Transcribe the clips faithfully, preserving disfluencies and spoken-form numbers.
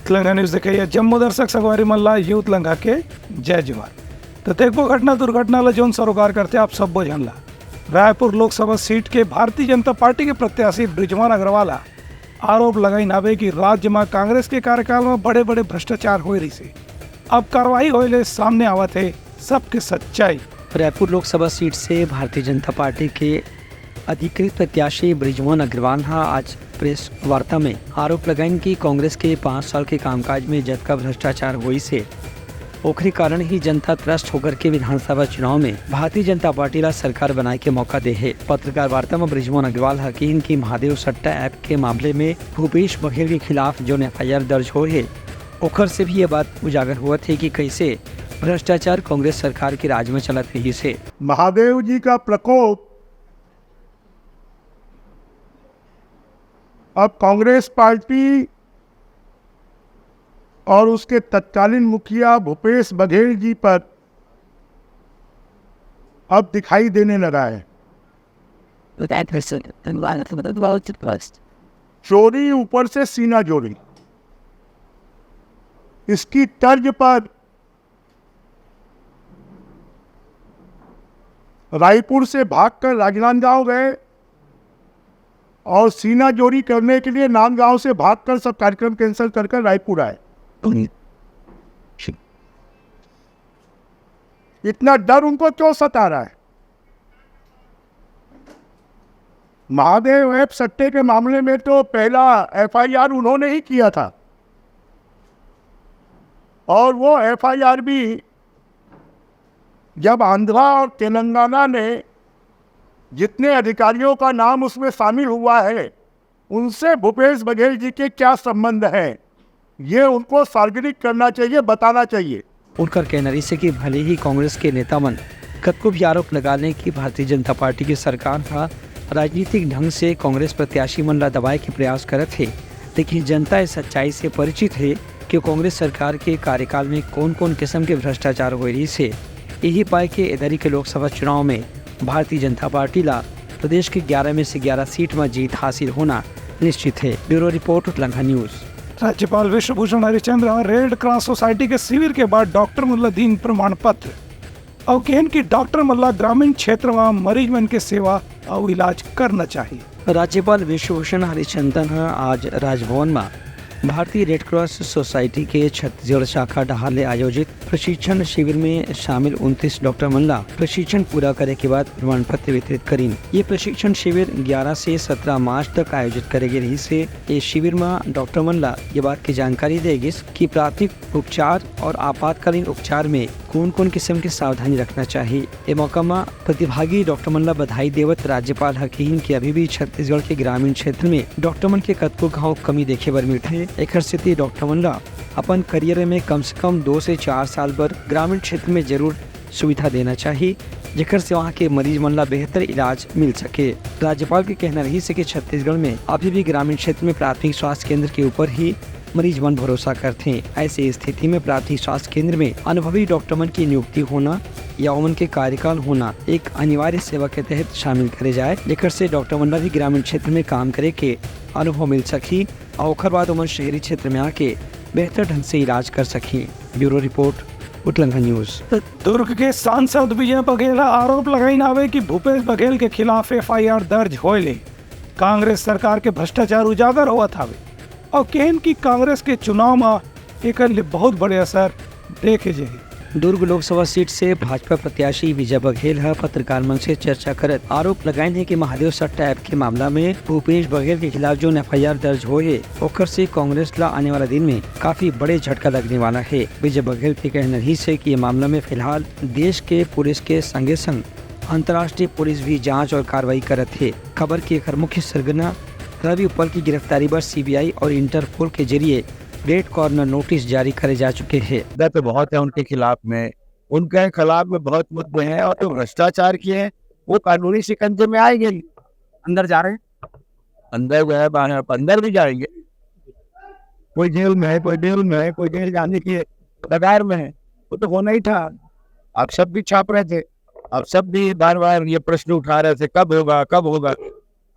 Telangana news देखइया जम्मो दर्शक संगवारी मन ला यूथ लंघा के जय जोहार। तो देखबो घटना दुर्घटना ला जौन सरोकार करथे आप सब्बो झन ला। रायपुर लोकसभा सीट के भारतीय जनता पार्टी के प्रत्याशी बृजमोहन अग्रवाल ह आरोप लगाइन हावे कि राज्य म कांग्रेस के कार्यकाल म बड़े-बड़े भ्रष्टाचार होए रहिसे। अब कार्रवाई होए ले सामने आवत हे सबके सच्चाई। रायपुर लोकसभा सीट से भारतीय जनता पार्टी के अधिकृत प्रत्याशी बृजमोहन अग्रवाल ह आज प्रेस वार्ता में आरोप लगाइन कि कांग्रेस के पाँच साल के कामकाज में जतका भ्रष्टाचार होइस हे, ओखरे कारण ही जनता त्रस्त होकर के विधानसभा चुनाव में भारतीय जनता पार्टी ला सरकार बनाए के मौका दे हे। पत्रकार वार्ता में बृजमोहन अग्रवाल ह किहिन कि महादेव सट्टा ऐप के मामले में भूपेश बघेल के खिलाफ जौन एफ आई आर दर्ज होए हे, ओखर से भी ये बात उजागर होवत हे कि कैसे भ्रष्टाचार कांग्रेस सरकार के राज में चलत रहिस हे। महादेव जी का प्रकोप अब कांग्रेस पार्टी और उसके तत्कालीन मुखिया भूपेश बघेल जी पर अब दिखाई देने लगा है। चोरी ऊपर से सीना जोरी, इसकी तर्ज पर रायपुर से भागकर राजनांदगांव गए और सीना जोरी करने के लिए नांदगांव से भागकर सब कार्यक्रम कैंसिल कर कर रायपुर आए। इतना डर उनको क्यों सता रहा है? महादेव ऐप सट्टे के मामले में तो पहला एफ आई आर उन्होंने ही किया था, और वो एफ आई आर भी जब आंध्रा और तेलंगाना ने जितने अधिकारियों का नाम उसमें शामिल हुआ है, उनसे भूपेश बघेल जी के क्या संबंध हैं, ये उनको सार्वजनिक करना चाहिए, बताना चाहिए। उनकर कहना रहिस हे कि भले ही कांग्रेस के नेता मन कतको भी आरोप लगा लें कि भारतीय जनता पार्टी के सरकार ह राजनीतिक ढंग से कांग्रेस प्रत्याशी मन ला दबाए के प्रयास करत हे, लेकिन जनता इस सच्चाई से परिचित हे कि कांग्रेस सरकार के कार्यकाल में कौन-कौन किस्म के भ्रष्टाचार होए रहिस हे। यही पाए के एदरी के लोकसभा चुनाव में भारतीय जनता पार्टी ला प्रदेश के ग्यारह में से ग्यारह सीट म जीत हासिल होना निश्चित हे। Bureau report, Utlangha news. राज्यपाल विश्वभूषण हरिचंद्र ह रेड क्रॉस सोसाइटी के शिविर के बाद डॉक्टर मन ला दीन प्रमाण पत्र। अउ किहिन कि डॉक्टर मन ला ग्रामीण क्षेत्र म मरीज मन के सेवा अउ इलाज करना चाही। राज्यपाल विश्वभूषण हरिचंदन ह आज राजभवन म भारतीय रेड क्रॉस सोसाइटी के छत्तीसगढ़ शाखा डहार ले आयोजित प्रशिक्षण शिविर में शामिल उनतीस डॉक्टर मन ला प्रशिक्षण पूरा करे के बाद प्रमाण पत्र वितरित करिन। ये प्रशिक्षण शिविर ग्यारह से सत्रह मार्च तक आयोजित करे गे रहिस हे। ये शिविर म डॉक्टर मन ला ये बात के जानकारी दे गिस कि प्राथमिक उपचार और आपातकालीन उपचार में कौन-कौन किस्म के सावधानी रखना चाही। ए मौका म प्रतिभागी डॉक्टर मन ला बधाई देवत राज्यपाल ह किहिन कि अभी भी छत्तीसगढ़ के ग्रामीण क्षेत्र में डॉक्टर मन के कतको घाव कमी देखे बर मिलथे। एखर सेती डॉक्टर मन ला अपन करियर में कम से कम दो से चार साल बर ग्रामीण क्षेत्र में जरूर सुविधा देना चाही, जेकर से वहाँ के मरीज मन ला बेहतर इलाज मिल सके। राज्यपाल के कहना रहिस हे कि छत्तीसगढ़ में अभी भी ग्रामीण क्षेत्र में प्राथमिक स्वास्थ्य केंद्र के ऊपर ही मरीज मन भरोसा करथे। ऐसे स्थिति में प्राथमिक स्वास्थ्य केंद्र में अनुभवी डॉक्टर मन की नियुक्ति होना या ओमन के कार्यकाल होना एक अनिवार्य सेवा के तहत शामिल करे जाए, जेकर से डॉक्टर मन ला भी ग्रामीण क्षेत्र में काम करे के अनुभव मिल सकही और ओकर बाद ओमन शहरी क्षेत्र में आके बेहतर ढंग से इलाज कर सकही। Bureau report, Utlangha news. Durg के सांसद विजय बघेल ह आरोप लगाइन हावे कि भूपेश बघेल के खिलाफ एफ आई आर दर्ज होए ले कांग्रेस सरकार के भ्रष्टाचार उजागर होवत हावे और कहन कि कांग्रेस के चुनाव म एकर ले बहुत बड़े असर देखे जाही। दुर्ग लोकसभा सीट से भाजपा प्रत्याशी विजय बघेल ह पत्रकार मन से चर्चा करत आरोप लगाइन हे कि महादेव सट्टा ऐप के मामला में भूपेश बघेल के खिलाफ जोन एफ आई आर दर्ज होए हे, ओकर से कांग्रेस ला आने वाला दिन में काफी बड़े झटका लगने वाला हे। विजय बघेल के कहना रहिस हे कि ये मामला में फिलहाल देश के पुलिस के संगे संग अंतर्राष्ट्रीय पुलिस भी जांच और कार्रवाई करत हे, काबर कि एकर मुख्य सरगना रवि उपल की गिरफ्तारी बर सी बी आई और इंटरपोल के जरिए रेड कॉर्नर नोटिस जारी करे जा चुके हे। मुद्दे तो बहुत है उनके खिलाफ में, उनके खिलाफ में बहुत मुद्दे हैं और जो भ्रष्टाचार किए हैं वो कानूनी शिकंजे में आएंगे। अंदर जा रहे हैं, अंदर गए, बाहर, अंदर भी जाएंगे। कोई जेल में है, कोई बेल में है, कोई जेल जाने की कगार में है, वो तो होना ही था। आप सब भी छाप रहे थे, आप सब भी बार बार ये प्रश्न उठा रहे थे, कब होगा, कब होगा।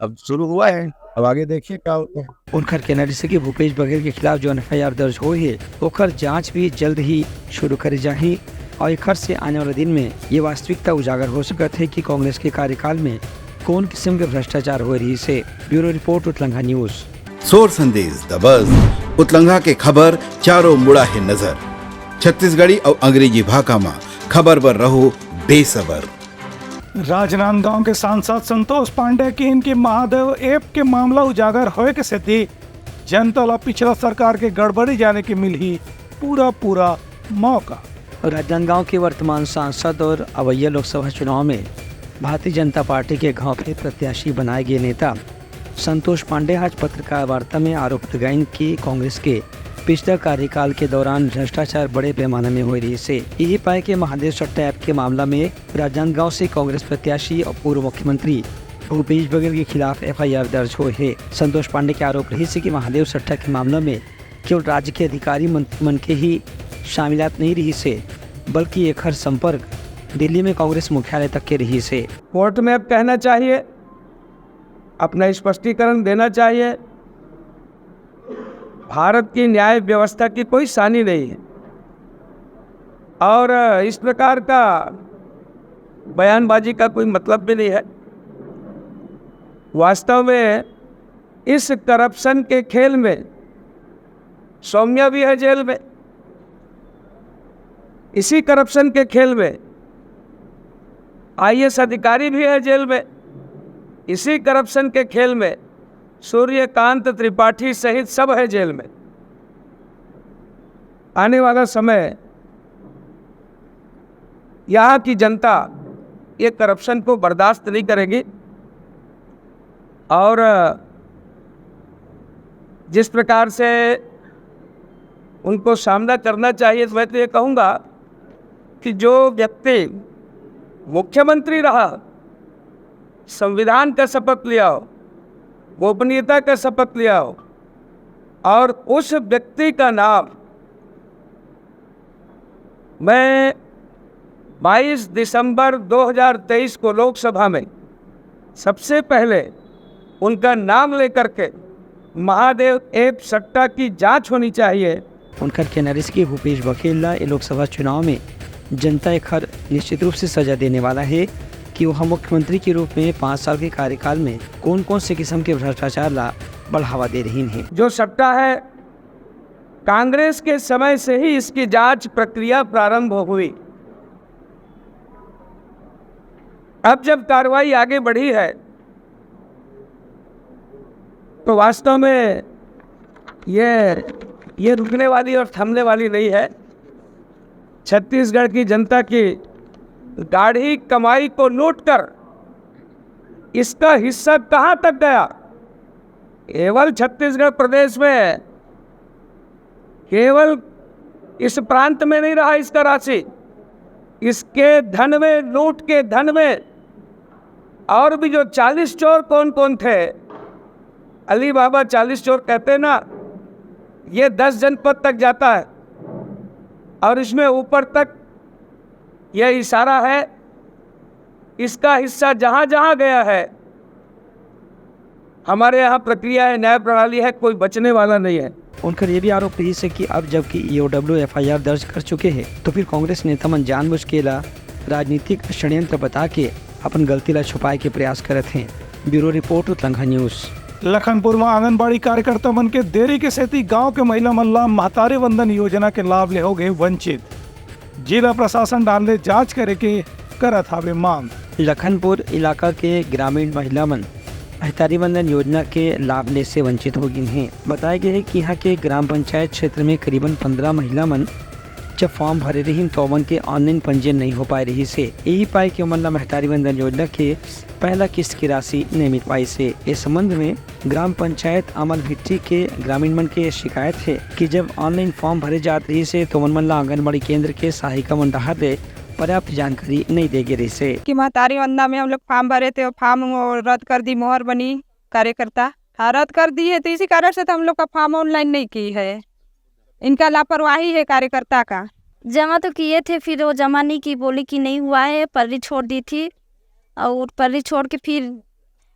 अब शुरू हुआ है, अब आगे देखिए क्या होता है। उनखर कहना रिहिसे कि भूपेश बघेल के खिलाफ जो एफ आई आर दर्ज होए हे, ओखर जांच भी जल्द ही शुरू करे जाही और एखर से आने वाला दिन में ये वास्तविकता उजागर हो सकत हे कि कांग्रेस के कार्यकाल में कौन किस्म के भ्रष्टाचार होए रिहिसे। Bureau report, Utlangha news. सोर संदेश दबस, उतलंघा के खबर चारों मुड़ा हे नजर। छत्तीसगढ़ी और अंग्रेजी भाखा मा खबर बर रहो बेसबर। राजनांदगांव के सांसद संतोष पांडे किहिन कि महादेव ऐप के मामला उजागर होए के सेती जनता ला पिछला सरकार के गड़बड़ी जाने के मिलही पूरा पूरा मौका। राजनांदगांव के वर्तमान सांसद और अवैया लोकसभा चुनाव में भारतीय जनता पार्टी के घौंफे प्रत्याशी बनाए गए नेता संतोष पांडे आज पत्रकार वार्ता में आरोप लगाइन कि कांग्रेस के पिछला कार्यकाल के दौरान भ्रष्टाचार बड़े पैमाने में होए रिहिसे। यही पाए के महादेव सट्टा ऐप के मामला में राजनांदगांव से कांग्रेस प्रत्याशी और पूर्व मुख्यमंत्री भूपेश बघेल के खिलाफ एफ आई आर दर्ज होए हे। संतोष पांडे के आरोप रिहिसे कि महादेव सट्टा के मामला में केवल राज्य के अधिकारी मंत्री मन के ही शामिलात नहीं रिहिसे, बल्कि एखर संपर्क दिल्ली में कांग्रेस मुख्यालय तक के रिहिसे। कोर्ट में अब कहना चाहिए, अपना स्पष्टीकरण देना चाहिए। भारत की न्याय व्यवस्था की कोई सानी नहीं है और इस प्रकार का बयानबाजी का कोई मतलब भी नहीं है। वास्तव में इस करप्शन के खेल में सौम्या भी है जेल में, इसी करप्शन के खेल में आई ए एस अधिकारी भी है जेल में, इसी करप्शन के खेल में सूर्यकांत त्रिपाठी सहित सब है जेल में। आने वाला समय यहाँ की जनता ये करप्शन को बर्दाश्त नहीं करेगी और जिस प्रकार से उनको सामना करना चाहिए, तो मैं तो ये कहूँगा कि जो व्यक्ति मुख्यमंत्री रहा, संविधान का शपथ लिया हो, गोपनीयता का शपथ लिया हो और उस व्यक्ति का नाम मैं बाईस दिसंबर दो हज़ार तेईस को लोकसभा में सबसे पहले उनका नाम लेकर के महादेव ऐप सट्टा की जांच होनी चाहिए। उनकर कहना रिहिस कि भूपेश बघेल ला ये लोकसभा चुनाव में जनता एखर निश्चित रूप से सजा देने वाला है कि वह मुख्यमंत्री के रूप में पाँच साल के कार्यकाल में कौन कौन से किस्म के भ्रष्टाचार ला बढ़ावा दे रही है। जो सट्टा है, कांग्रेस के समय से ही इसकी जांच प्रक्रिया प्रारंभ हुई। अब जब कार्रवाई आगे बढ़ी है, तो वास्तव में ये, ये रुकने वाली और थमने वाली नहीं है। छत्तीसगढ़ की जनता की गाढ़ी कमाई को लूटकर इसका हिस्सा कहां तक गया? केवल छत्तीसगढ़ प्रदेश में, केवल इस प्रांत में नहीं रहा इसका राशि, इसके धन में, लूट के धन में और भी जो चालीस चोर कौन कौन थे, अली बाबा चालीस चोर कहते हैं ना, ये दस जनपद तक जाता है और इसमें ऊपर तक यह इशारा है। इसका हिस्सा जहां जहां गया है, हमारे यहाँ प्रक्रिया है, न्याय प्रणाली है, कोई बचने वाला नहीं है। उनकर ये भी आरोप रिहिस हे कि अब जबकि ई O W F I R दर्ज कर चुके हैं, तो फिर कांग्रेस नेता मन जानबूझ के ला राजनीतिक षड्यंत्र बता के अपन गलती ला छुपाए के प्रयास करत हैं। Bureau report, Utlangha news. Lakhanpur में आंगनबाड़ी कार्यकर्ता मन के देरी के सेती गांव के महिला मन ला महतारी वंदन योजना के लाभ ले हो गए वंचित। जिला प्रशासन डाहर ले जांच करे के करत हावे मांग। लखनपुर इलाका के ग्रामीण महिला मन महतारी वंदन योजना के लाभ ले से वंचित हो गिन हे। बताए गए हे कि यहाँ के ग्राम पंचायत क्षेत्र में करीबन पन्द्रह महिला मन जब फॉर्म भरे रहिन, तो ओमन के ऑनलाइन पंजीयन नहीं हो पाए रहिस हे। यही पाए कि ओमन ला महतारी वंदन योजना के पहला किस्त की राशि नहीं मिल पाइस हे। इस संबंध में ग्राम पंचायत अमल भिट्ठी के ग्रामीण मन के शिकायत हे कि जब ऑनलाइन फॉर्म भरे जात रहिस हे, तो ओमन मन ला आंगनबाड़ी केंद्र के सहायिका मन डहार ले पर्याप्त जानकारी नहीं दे गे रहिस हे। कि महतारी वंदना में हम लोग फॉर्म भरे थे, वो फॉर्म वो रद्द कर दी, मोहर बनी कार्यकर्ता, हाँ, रद्द कर दी है, तो इसी कारण से तो हम लोग का फॉर्म ऑनलाइन नहीं की है। इनका लापरवाही है कार्यकर्ता का। जमा तो किए थे, फिर वो जमा नहीं की, बोली कि नहीं हुआ है, पर्री छोड़ दी थी और पर्री छोड़ के फिर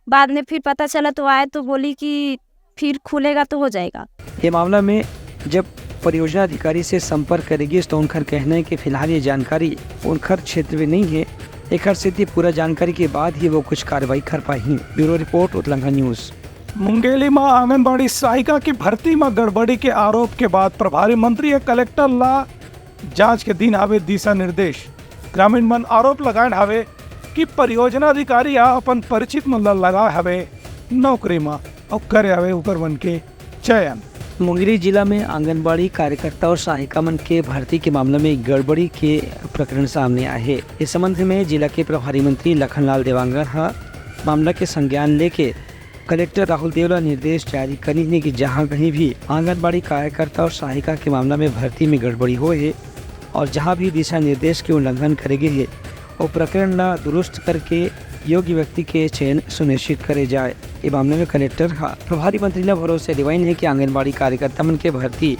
बाद में फिर पता चला तो आए तो बोली कि फिर खुलेगा तो हो जाएगा। ये मामला में जब परियोजना अधिकारी से संपर्क करे गिस तो उनकर कहना है कि फिलहाल ये जानकारी उनकर क्षेत्र में नहीं है, एकर सेती पूरा जानकारी के बाद ही वो कुछ कार्रवाई कर पाही। Bureau report, Utlangha news. Mungeli म आंगनबाड़ी सहायिका की भर्ती म गड़बड़ी के आरोप के बाद प्रभारी मंत्री या कलेक्टर ला जांच के दिन आवे दिशा निर्देश। ग्रामीण मन आरोप लगायन हावे कि परियोजना अधिकारी ह अपन परिचित मन ला लगाए हावे नौकरी म अउ करे हावे उकर मन के चयन। मुंगेली जिला में आंगनबाड़ी कार्यकर्ता और सहायिका मन के भर्ती के मामला में गड़बड़ी के प्रकरण सामने आए हे। इस संबंध में जिला के प्रभारी मंत्री लखनलाल देवांगन ह मामला के संज्ञान लेके कलेक्टर राहुल देव ला निर्देश जारी करिन हे कि जहां कहीं भी आंगनबाड़ी कार्यकर्ता और सहायिका के मामला में भर्ती में गड़बड़ी होए हे और जहां भी दिशा निर्देश के उल्लंघन करे गे हे, वो प्रकरण ला दुरुस्त करके योग्य व्यक्ति के चयन सुनिश्चित करे जाए। ये मामले में कलेक्टर हा प्रभारी मंत्री ला भरोसा दिवाइन हे कि आंगनबाड़ी कार्यकर्ता मन के भर्ती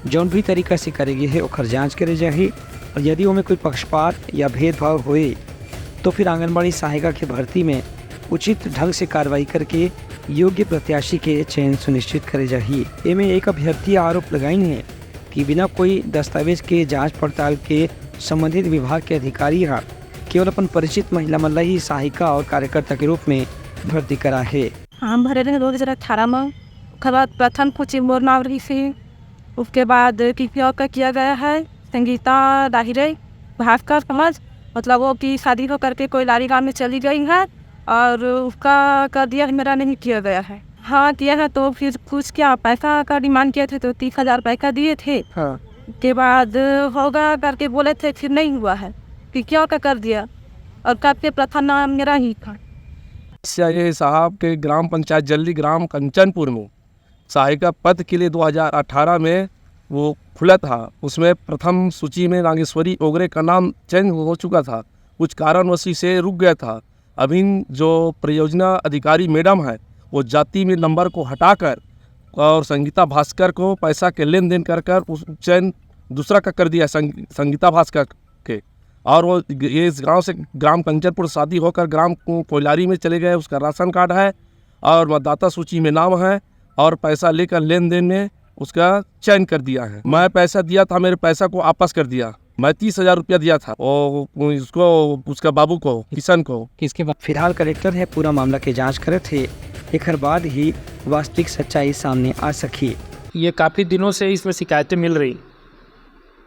जौन भी तरीका से करे गे हे, ओकर जांच करे जाही और यदि ओमे कोई पक्षपात या भेदभाव होए, तो फिर आंगनबाड़ी सहायिका के भर्ती में उचित ढंग से कार्रवाई करके योग्य प्रत्याशी के चयन सुनिश्चित करे जाही। एमे एक अभ्यर्थी आरोप लगाइन हे कि बिना कोई दस्तावेज के जांच पड़ताल के संबंधित विभाग के अधिकारी हा केवल अपन परिचित महिला मन ला ही सहायिका और कार्यकर्ता के रूप में भर्ती करा हे। हम भरे रहे दो हज़ार अठारह में, ओकर बाद प्रथम सूची मोर नाम रही थी। उसके बाद किसी और का किया गया है, संगीता दाहिरे भास्कर समाज, मतलब वो की शादी होकर के कोई लारी गांव में चली गई है और उसका कर दिया है, मेरा नहीं किया गया है। हाँ किया है, तो फिर कुछ क्या पैसा का डिमांड किए थे तो तीस हज़ार रुपये का दिए थे। हाँ। के बाद होगा करके बोले थे, फिर नहीं हुआ है, फिर क्या का कर दिया और कब के प्रथा नाम मेरा ही था। सीआईए साहब के ग्राम पंचायत जल्दी ग्राम कंचनपुर में सहायिका पद के लिए दो हज़ार अठारह में वो खुला था, उसमें प्रथम सूची में नागेश्वरी ओगरे का नाम चयन हो चुका था, कुछ कारणवश से रुक गया था। अभी जो परियोजना अधिकारी मैडम है, वो जाति में नंबर को हटाकर और संगीता भास्कर को पैसा के लेन देन कर कर उस चयन दूसरा का कर दिया संग-, संगीता भास्कर के। और वो ये इस गांव से ग्राम कंचनपुर शादी होकर ग्राम को-, कोयलारी में चले गए, उसका राशन कार्ड है और मतदाता सूची में नाम है और पैसा लेकर लेन देन में उसका चयन कर दिया है। मैं पैसा दिया था, मेरे पैसा को वापस कर दिया। मैं तीस हज़ार रुपया दिया था वो, उसको, उसका बाबू को, किशन को। किसके बा- फिलहाल कलेक्टर है पूरा मामला के जांच करत हे, एकर बाद ही वास्तविक सच्चाई सामने आ सकही। ये काफ़ी दिनों से इसमें शिकायतें मिल रही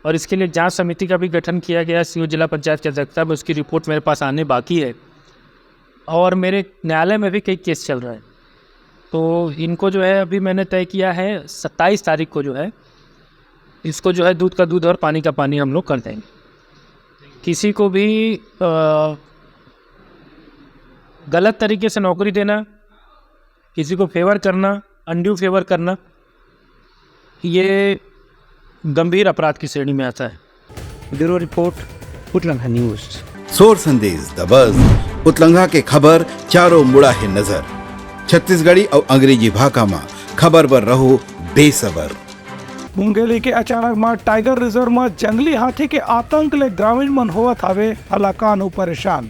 और इसके लिए जांच समिति का भी गठन किया गया। सीओ जिला पंचायत की अध्यक्षता में उसकी रिपोर्ट मेरे पास आने बाकी है और मेरे न्यायालय में भी कई केस चल रहा है। तो इनको जो है अभी मैंने तय किया है सत्ताईस तारीख को जो है इसको जो है दूध का दूध और पानी का पानी हम लोग कर देंगे। किसी को भी अ, गलत तरीके से नौकरी देना, किसी को फेवर करना, अनड्यू फेवर करना, ये गंभीर अपराध की श्रेणी में आता है। Bureau report, Utlangha news. सोर संदेश दबस, उतलंघा के खबर चारों मुड़ा हे नजर। छत्तीसगढ़ी अउ अंग्रेजी भाखा म खबर बर रहो बेसबर। मुंगेली के अचानक म टाइगर रिजर्व म जंगली हाथी के आतंक ले ग्रामीण मन होवत हावे हलाकान अउ परेशान।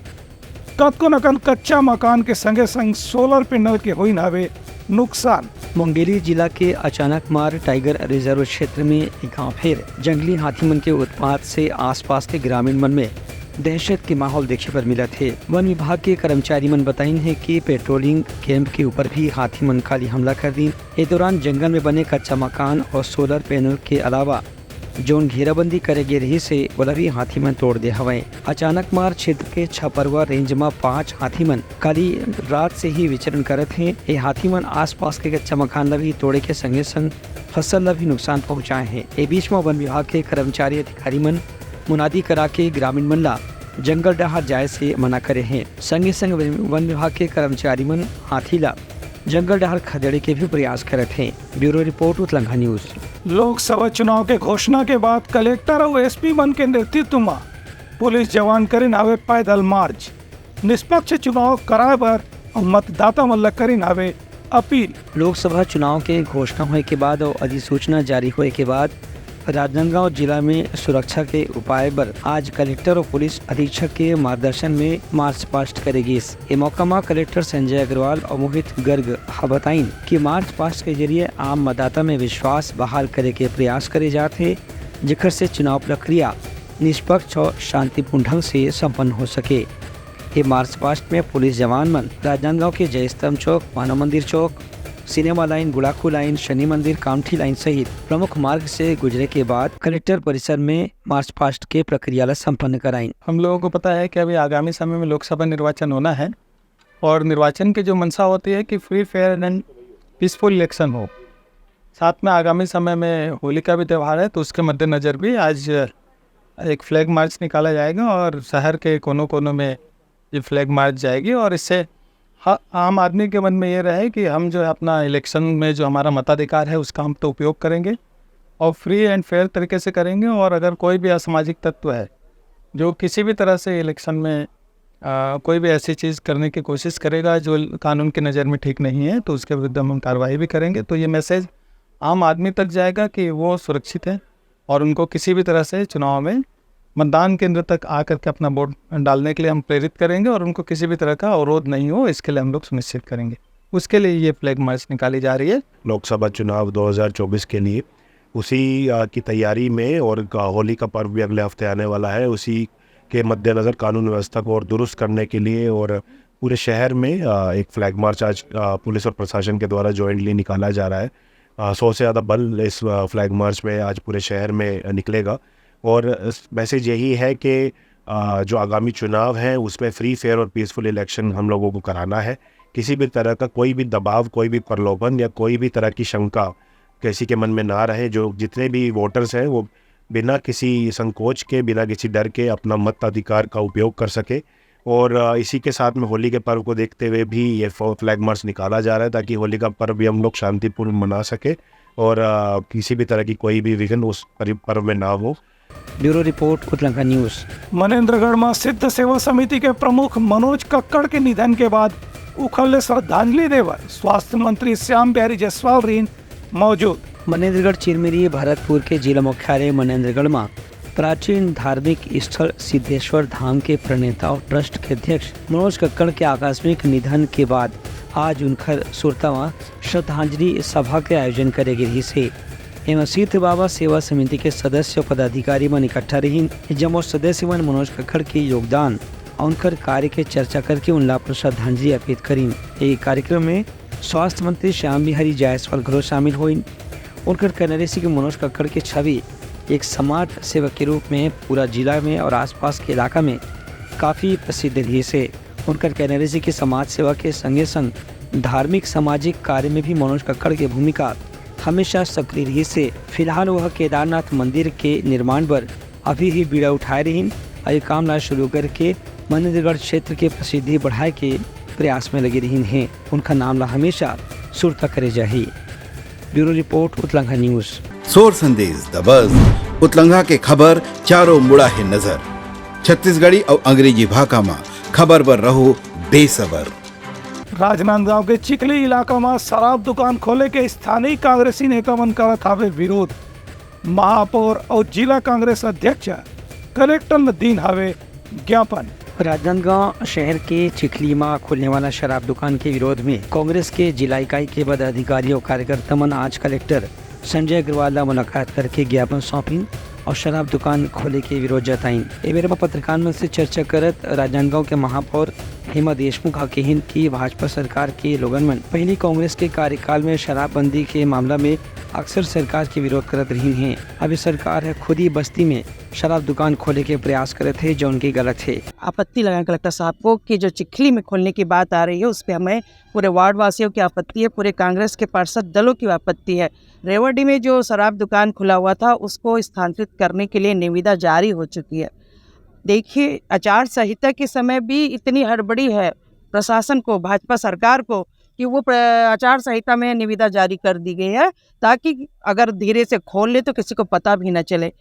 कतको नकन कच्चा मकान के संगे संग सोलर पैनल के होइन हावे नुकसान। मुंगेली जिला के अचानक मार टाइगर रिजर्व क्षेत्र में एक गांव फेर जंगली हाथी मन के उत्पात से आसपास के ग्रामीण मन में दहशत के माहौल देखे बर मिलत हे। वन विभाग के कर्मचारी मन बताइन हे कि पेट्रोलिंग कैंप के ऊपर भी हाथी मन काली हमला कर दीन। ए दौरान जंगल में बने कच्चा मकान और सोलर पैनल के अलावा जोन घेराबंदी करे गे रहिस हे, ओला भी हाथी मन तोड़ दे हवय। अचानक मार क्षेत्र के छपरवा रेंज म पांच हाथी मन काली रात से ही विचरण करत हे। ये हाथी मन आसपास के कच्चा मकान ला भी तोड़े के संगे संग फसल ला भी नुकसान पहुंचाए हे। ए बीच म वन विभाग के कर्मचारी अधिकारी मन मुनादी करा के ग्रामीण मन ला जंगल डहार जाए से मना करे हे। संगे संग वन, वन विभाग के कर्मचारी मन हाथी ला जंगल डहार खदेड़े के भी प्रयास करत हे। Bureau report, Utlangha news. Lok Sabha चुनाव के घोषणा के बाद कलेक्टर अउ एसपी मन के नेतृत्व म पुलिस जवान करिन हावे पैदल मार्च। निष्पक्ष चुनाव कराए बर अउ मतदाता मन ल करिन हावे अपील। लोकसभा चुनाव के घोषणा होए के बाद अउ अधिसूचना जारी होए के बाद राजनांदगांव जिला में सुरक्षा के उपाय बर आज कलेक्टर और पुलिस अधीक्षक के मार्गदर्शन में मार्च पास्ट करे गिस। ए मौका म कलेक्टर संजय अग्रवाल और मोहित गर्ग ह बताइन कि मार्च पास्ट के जरिए आम मतदाता में विश्वास बहाल करे के प्रयास करे जात हे, जेकर से चुनाव प्रक्रिया निष्पक्ष और शांतिपूर्ण ढंग से संपन्न हो सके। ये मार्च पास्ट में पुलिस जवान मन राजनांदगांव के जयस्तंभ चौक, मानव मंदिर चौक, सिनेमा लाइन, गुड़ाखू लाइन, शनि मंदिर, कामठी लाइन सहित प्रमुख मार्ग से गुजरे के बाद कलेक्टर परिसर में मार्च पास्ट के प्रक्रिया ला संपन्न कराइन। हम लोगों को पता है कि अभी आगामी समय में लोकसभा निर्वाचन होना है और निर्वाचन की जो मंशा होती है कि free, fair and peaceful election हो। साथ में आगामी समय में होली का भी त्यौहार है, तो उसके मद्देनज़र भी आज एक फ्लैग मार्च निकाला जाएगा और शहर के कोनों-कोनों में ये फ्लैग मार्च जाएगी और इससे ह-, आम आदमी के मन में ये रहे कि हम जो है अपना इलेक्शन में जो हमारा मताधिकार है उसका हम तो उपयोग करेंगे और फ्री एंड फेयर तरीके से करेंगे और अगर कोई भी असामाजिक तत्व है जो किसी भी तरह से इलेक्शन में, अ, कोई भी ऐसी चीज़ करने की कोशिश करेगा जो कानून की नज़र में ठीक नहीं है तो उसके विरुद्ध हम कार्रवाई भी करेंगे। तो ये मैसेज आम आदमी तक जाएगा कि वो सुरक्षित है और उनको किसी भी तरह से चुनाव में मतदान केंद्र तक आकर के अपना वोट डालने के लिए हम प्रेरित करेंगे और उनको किसी भी तरह का अवरोध नहीं हो, इसके लिए हम लोग सुनिश्चित करेंगे। उसके लिए ये फ्लैग मार्च निकाली जा रही है। लोकसभा चुनाव दो हज़ार चौबीस के लिए उसी, अ, की तैयारी में और का-, होली का पर्व भी अगले हफ्ते आने वाला है, उसी के मद्देनज़र कानून व्यवस्था को और दुरुस्त करने के लिए और पूरे शहर में, अ, एक फ्लैग मार्च आज, अ, पुलिस और प्रशासन के द्वारा जॉइंटली निकाला जा रहा है। अ, सौ से ज़्यादा बल इस, अ, फ्लैग मार्च में आज पूरे शहर में, अ, निकलेगा और इस मैसेज यही है कि, अ, जो आगामी चुनाव है उसमें फ्री, फेयर और पीसफुल इलेक्शन हम लोगों को कराना है। किसी भी तरह का कोई भी दबाव, कोई भी प्रलोभन या कोई भी तरह की शंका किसी के मन में ना रहे। जो जितने भी वोटर्स हैं वो बिना किसी संकोच के, बिना किसी डर के अपना मताधिकार का उपयोग कर सके। और, अ, इसी के साथ में होली के पर्व को देखते हुए भी ये फ-, फ्लैग मार्च निकाला जा रहा है ताकि होली का पर्व भी हम लोग शांतिपूर्ण मना सके और, अ, किसी भी तरह की कोई भी विघ्न उस परि-, पर्व में ना हो। Bureau report, Utlangha news. Manendragarh में सिद्ध सेवा समिति के प्रमुख मनोज कक्कड़ के निधन के बाद उखर ले श्रद्धांजलि देवर स्वास्थ्य मंत्री श्याम बिहारी जायसवाल रहिन मौजूद। मनेंद्रगढ़ चिरमिरी भरतपुर के जिला मुख्यालय मनेंद्रगढ़ में प्राचीन धार्मिक स्थल सिद्धेश्वर धाम के प्रणेता और ट्रस्ट के अध्यक्ष मनोज कक्कड़ के आकस्मिक निधन के बाद आज उनकर सुरता में श्रद्धांजलि सभा के आयोजन करे गे रिहिस हे। एमा सिद्ध बाबा सेवा समिति के सदस्य अउ पदाधिकारी मन इकट्ठा रहिन। जम्मो सदस्य मन मनोज कक्कड़ के योगदान अउ उनकर कार्य के चर्चा करके उनला अपन श्रद्धांजलि अर्पित करिन। ए कार्यक्रम में स्वास्थ्य मंत्री श्याम बिहारी जायसवाल घलो शामिल होइन। उनकर कहना रहिस कि मनोज कक्कड़ के छवि एक समाज सेवक के रूप में पूरा जिला में और आसपास के इलाका में काफी प्रसिद्ध रहिस हे। उनकर कहना रहिस कि समाज सेवा के संगे संग धार्मिक सामाजिक कार्य में भी मनोज कक्कड़ के भूमिका हमेशा सक्रिय रहिस हे। फिलहाल वह केदारनाथ मंदिर के निर्माण बर अभी ही बीड़ा उठाए रहिन अउ ये काम ला शुरू करके मनेंद्रगढ़ क्षेत्र के प्रसिद्धि बढ़ाए के प्रयास में लगे रहिन हे। उनका नाम ला हमेशा सुरता करे जाही। Bureau report, Utlangha news. सोर संदेश दबस, उतलंघा के खबर चारों मुड़ा हे नजर। छत्तीसगढ़ी अउ अंग्रेजी भाखा म खबर बर रहो बेसबर। राजनांदगांव के चिखली इलाका म शराब दुकान खोले के स्थानीय कांग्रेसी नेता मन करत हावे विरोध। महापौर अउ जिला कांग्रेस अध्यक्ष कलेक्टर ल दीन हावे ज्ञापन। राजनांदगांव शहर के चिखली म खुलने वाला शराब दुकान के विरोध में कांग्रेस के जिला इकाई के पदाधिकारी अउ कार्यकर्ता मन आज कलेक्टर संजय अग्रवाल ला मुलाकात करके ज्ञापन सौंपिन अउ शराब दुकान खोले के विरोध जताइन। ए बेरा म पत्रकार मन से चर्चा करत राजनांदगांव के महापौर हेमा देशमुख ह कहिन कि भाजपा सरकार के लोगन मन पहिली कांग्रेस के कार्यकाल में शराबबंदी के मामला में अक्सर सरकार के विरोध करत रहिन हे। अभी सरकार ह खुद ही बस्ती में शराब दुकान खोले के प्रयास करत हे, जौन की गलत हे। आपत्ति लगाएं कलेक्टर साहब को कि जो चिखली में खोलने की बात आ रही है, उस पे हमें पूरे वार्ड वासियों की आपत्ति है, पूरे कांग्रेस के पार्षद दलों की आपत्ति है। रेवाडी में जो शराब दुकान खुला हुआ था, उसको स्थानांतरित करने के लिए निविदा जारी हो चुकी है। देखिए, आचार संहिता के समय भी इतनी हड़बड़ी है प्रशासन को, भाजपा सरकार को, कि वो प्र-, आचार संहिता में निविदा जारी कर दी गई है, ताकि अगर धीरे से खोल ले तो किसी को पता भी न चले।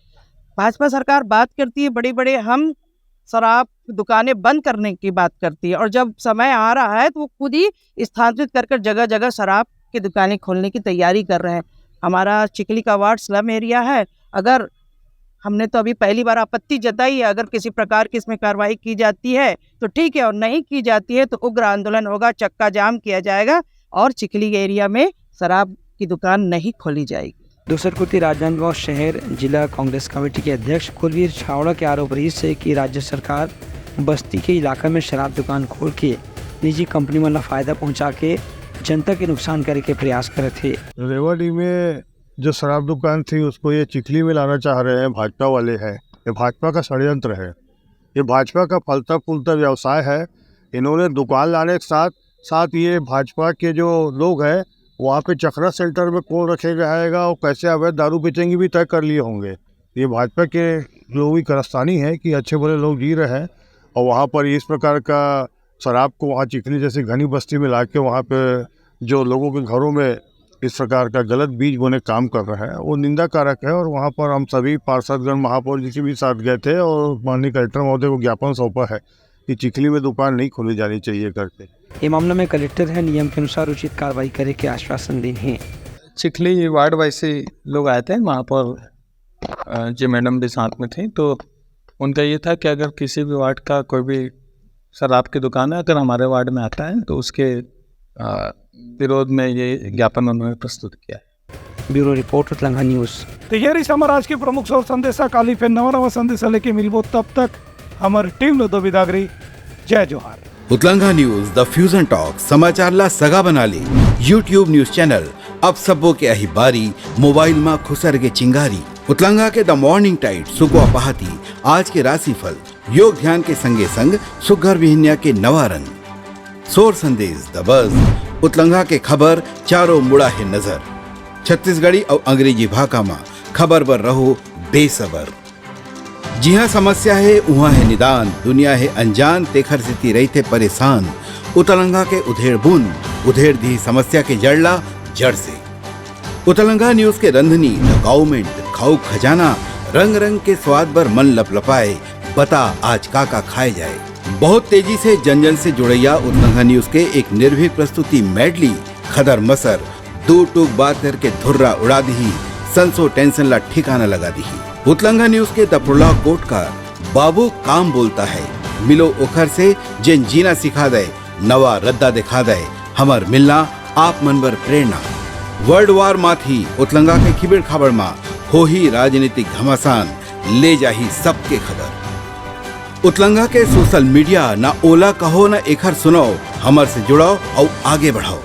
भाजपा सरकार बात करती है बड़े-बड़े, हम शराब दुकानें बंद करने की बात करती है, और जब समय आ रहा है तो वो खुद ही स्थानांतरित कर कर जगह-जगह शराब की दुकानें खोलने की तैयारी कर रहे हैं। हमारा चिखली का वार्ड स्लम एरिया है, अगर हमने तो अभी पहली बार आपत्ति जताई है, अगर किसी प्रकार की इसमें कार्रवाई की जाती है तो ठीक है, और नहीं की जाती है तो उग्र आंदोलन होगा, चक्का जाम किया जाएगा और चिखली एरिया में शराब की दुकान नहीं खोली जाएगी। दूसर कोति, राजनांदगांव शहर जिला कांग्रेस कमेटी के अध्यक्ष कुलवीर छावड़ा के आरोप रहिस हे कि राज्य सरकार बस्ती के इलाका में शराब दुकान खोल के निजी कंपनी मन ला फायदा पहुंचा के जनता के नुकसान करे के प्रयास करत हे। रेवाड़ी में जो शराब दुकान थी, उसको ये चिखली में लाना चाह रहे हैं, भाजपा वाले हैं। ये भाजपा का षड्यंत्र है, ये भाजपा का फलता फूलता व्यवसाय है। इन्होंने दुकान लाने के साथ साथ ये भाजपा के जो लोग हैं, वहाँ पे चखरा सेंटर में कौन रखेगा आएगा और कैसे अवैध दारू बेचेंगे भी तय कर लिए होंगे। ये भाजपा के लोगों की कारस्तानी है कि अच्छे भले लोग जी रहे हैं और वहाँ पर इस प्रकार का शराब को वहाँ चिखली जैसी घनी बस्ती में ला के वहाँ पे जो लोगों के घरों में इस प्रकार का गलत बीज बोने काम कर रहा है, वो निंदा कारक है। और वहाँ पर हम सभी पार्षदगण महापौर जी के भी साथ गए थे और माननीय कलेक्टर महोदय को ज्ञापन सौंपा है कि चिखली में दुकान नहीं खोली जानी चाहिए करके। ये मामला में कलेक्टर है नियम के अनुसार उचित कार्रवाई करे के आश्वासन दीन हे। चिखली वार्ड वाइज से लोग आए थे वहाँ पर, अ, जी मैडम भी साथ में थी, तो उनका ये था कि अगर किसी भी वार्ड का कोई भी शराब की दुकान है, अगर हमारे वार्ड में आता है तो उसके, अ, विरोध में ये ज्ञापन उन्होंने प्रस्तुत किया है। Bureau report, Utlangha news. तो ये रहिस हमर आज के प्रमुख सौर संदेशा। काली फिर नवा नवा संदेशा लेके मिलबो, तब तक हमर टीम लो दो बिदागरी। जय जोहार। उतलंगा न्यूज़, द फ्यूजन टॉक, समाचार ला सगा बना ले। YouTube न्यूज़ चैनल, अब सबो के आही बारी, मोबाइल मा खुसर गे चिंगारी। उतलंगा के द मॉर्निंग टाइड, सुकवा पहाती, आज के राशिफल, योग ध्यान के संगे संग सुग्घर बिहनिया के नवा रंग। सोर संदेश द बस, उतलंगा के खबर चारों मुड़ा हे नजर। छत्तीसगढ़ी अउ अंग्रेजी भाखा मा खबर बर रहो बेसबर। जिहाँ समस्या हे, उहाँ हे निदान, दुनिया हे अनजान, तेखर सेती रहिथे परेशान। उतलंगा के उधेड़ बुन, उधेड़ दिही समस्या के जड़ ला जड़ से। उतलंगा न्यूज़ के रंधनी, द गाउमेंट, खाऊ खजाना, रंग रंग के स्वाद बर मन लपलपाए, बता आज का का खाए जाए। बहुत तेजी से जन जन से जुड़ैया उतलंगा न्यूज़ के एक निर्भीक प्रस्तुति मेडली, खदर मसर, दू टूक बात करके धुर्रा उड़ा दिही, संसो टेंशन ला ठिकाना लगा दिही। उतलंगा न्यूज़ के द प्रोलॉग कोट का बाबू काम बोलता है, मिलो ओखर से जेन जीना सिखा दे, नवा रद्दा दिखा दे, हमर मिलना आप मन बर प्रेरणा। वर्ल्ड वार माथी उतलंगा के खिबेड़ खाबड़ मा होही राजनीतिक घमासान, ले जाही सबके खबर। उतलंगा के सोशल मीडिया, ना ओला कहो ना एखर सुनाओ, हमर से जुड़ाओ अउ आगे बढ़ाओ।